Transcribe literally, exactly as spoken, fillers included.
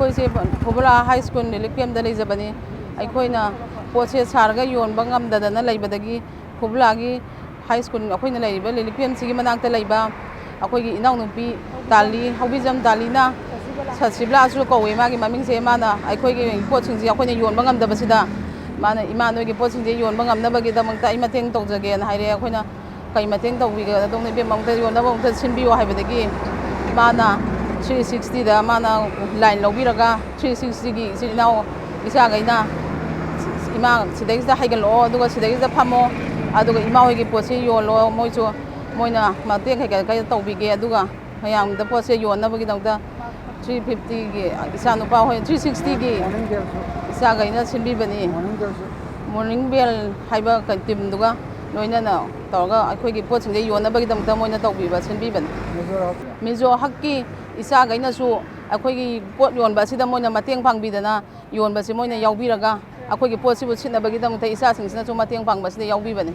ꯑꯩꯈꯣꯏꯁꯦ ꯐꯨꯕꯂꯥ high school relief ꯀꯦꯝꯞꯇ ꯂꯩꯖꯕꯅꯤ꯫ ꯑꯩꯈꯣꯏꯅ ꯄꯣꯠꯁꯦ ꯁꯥꯔꯒ ꯌꯣꯟꯕ ꯉꯝꯗꯗꯅ ꯂꯩꯕꯗꯒꯤ ꯐꯨꯕꯂꯥꯒꯤ ꯍꯥꯏ ꯁ꯭ꯀꯨꯜ, ꯑꯩꯈꯣꯏꯅ ꯂꯩꯔꯤꯕ ꯔꯤꯂꯤꯐ ꯀꯦꯝꯞꯁꯤꯒꯤ ꯃꯅꯥꯛꯇ ꯂꯩꯕ ꯑꯩꯈꯣꯏꯒꯤ ꯏꯅꯥꯎꯅꯨꯄꯤ ꯇꯥꯂꯤ, ꯍꯧꯕꯤꯖꯝ ꯇꯥꯂꯤꯅ, ꯁꯁꯤꯕꯂꯥꯁꯨ ꯀꯧꯋꯦ ꯃꯥꯒꯤ ꯃꯃꯤꯡꯁꯦ, ꯃꯥꯅ ꯑꯩꯈꯣꯏꯒꯤ ꯄꯣꯠꯁꯤꯡꯁꯦ ꯑꯩꯈꯣꯏꯅ ꯌꯣꯟꯕ ꯉꯝꯗꯕꯁꯤꯗ ꯃꯥꯅ, "ꯏꯃꯥ, ꯅꯣꯏꯒꯤ ꯄꯣꯠꯁꯤꯡꯁꯦ ꯌꯣꯟꯕ ꯉꯝꯅꯕꯒꯤꯗꯃꯛꯇ ꯑꯩ ꯃꯇꯦꯡ ꯇꯧꯖꯒꯦꯅ" ꯍꯥꯏꯔꯦ꯫ ꯑꯩꯈꯣꯏꯅ ꯀꯩ ꯃꯇꯦꯡ ꯇꯧꯕꯤꯒꯗꯧꯅꯣ ꯏꯕꯦꯝꯃ, ꯑꯃꯨꯛꯇ ꯌꯣꯟꯅꯕ ꯑꯃꯨꯛꯇ ꯁꯤꯟꯕꯤꯌꯣ ꯍꯥꯏꯕꯗꯒꯤ ꯃꯥꯅ ꯊ꯭ꯔꯤ ꯁꯤꯛꯁꯇꯤꯗ ꯃꯥꯅ ꯂꯥꯏꯟ ꯂꯧꯕꯤꯔꯒ ꯊ꯭ꯔꯤ ꯁꯤꯛꯁꯇꯤꯒꯤ ꯏꯆꯤꯜ ꯏꯅꯥꯎ ꯏꯆꯥꯈꯩꯅ, "ꯏꯃꯥ, ꯁꯤꯗꯩꯁꯤꯗ ꯍꯥꯏꯒꯠꯂꯛꯑꯣ, ꯑꯗꯨꯒ ꯁꯤꯗꯩꯁꯤꯗ ꯐꯝꯃꯣ, ꯑꯗꯨꯒ ꯏꯃꯥ ꯍꯣꯏꯒꯤ ꯄꯣꯠꯁꯤ ꯌꯣꯜꯂꯣ, ꯃꯣꯏꯁꯨ, ꯃꯣꯏꯅ ꯃꯇꯦꯡ ꯀꯩꯀꯩ ꯀꯩ ꯇꯧꯕꯤꯒꯦ, ꯑꯗꯨꯒ ꯃꯌꯥꯝꯗ ꯄꯣꯠꯁꯦ ꯌꯣꯟꯅꯕꯒꯤꯗꯃꯛꯇ ꯊ꯭ꯔꯤ ꯐꯤꯐꯇꯤꯒꯤ ꯏꯆꯥꯅꯨꯄꯥ ꯍꯣꯏ, ꯊ꯭ꯔꯤ ꯁꯤꯛꯁꯇꯤꯒꯤ ꯃꯣꯔꯅꯤꯡ ꯕꯦꯜꯁꯨ, ꯏꯆꯥꯈꯩꯅ ꯁꯤꯟꯕꯤꯕꯅꯤ"꯫ ꯃꯣꯔꯅꯤꯡ ꯕꯦꯜꯁꯨ꯫ ꯃꯣꯔꯅꯤꯡ ꯕꯦꯜ ꯍꯥꯏꯕ ꯀ-, ꯇꯤꯝꯗꯨꯒ ꯂꯣꯏꯅꯅ ꯇꯧꯔꯒ ꯑꯩꯈꯣꯏꯒꯤ ꯄꯣꯠꯁꯤꯡꯁꯦ ꯌꯣꯟꯅꯕꯒꯤꯗꯃꯛꯇ ꯃꯣꯏꯅ ꯇꯧꯕꯤꯕ, ꯁꯤꯟꯕꯤꯕꯅꯤ꯫ ꯃꯤꯖꯣ ꯍꯛ-, ꯃꯤꯖꯣ ꯍꯛꯀꯤ ꯏꯆꯥꯈꯩꯅꯁꯨ ꯑꯩꯈꯣꯏꯒꯤ ꯄꯣꯠ ꯌꯣꯟꯕ ꯑꯁꯤꯗ ꯃꯣꯏꯅ ꯃꯇꯦꯡ ꯄꯥꯡꯕꯤꯗꯅ ꯌꯣꯟꯕꯁꯤ ꯃꯣꯏꯅ ꯌꯥꯎꯕꯤꯔꯒ ꯑꯩꯈꯣꯏꯒꯤ ꯄꯣꯠꯁꯤꯕꯨ ꯁꯤꯠꯅꯕꯒꯤꯗꯃꯛꯇ ꯏꯆꯥꯁꯤꯡꯁꯤꯅꯁꯨ ꯃꯇꯦꯡ ꯄꯥꯡꯕꯁꯤꯗ ꯌꯥꯎꯕꯤꯕꯅꯤ꯫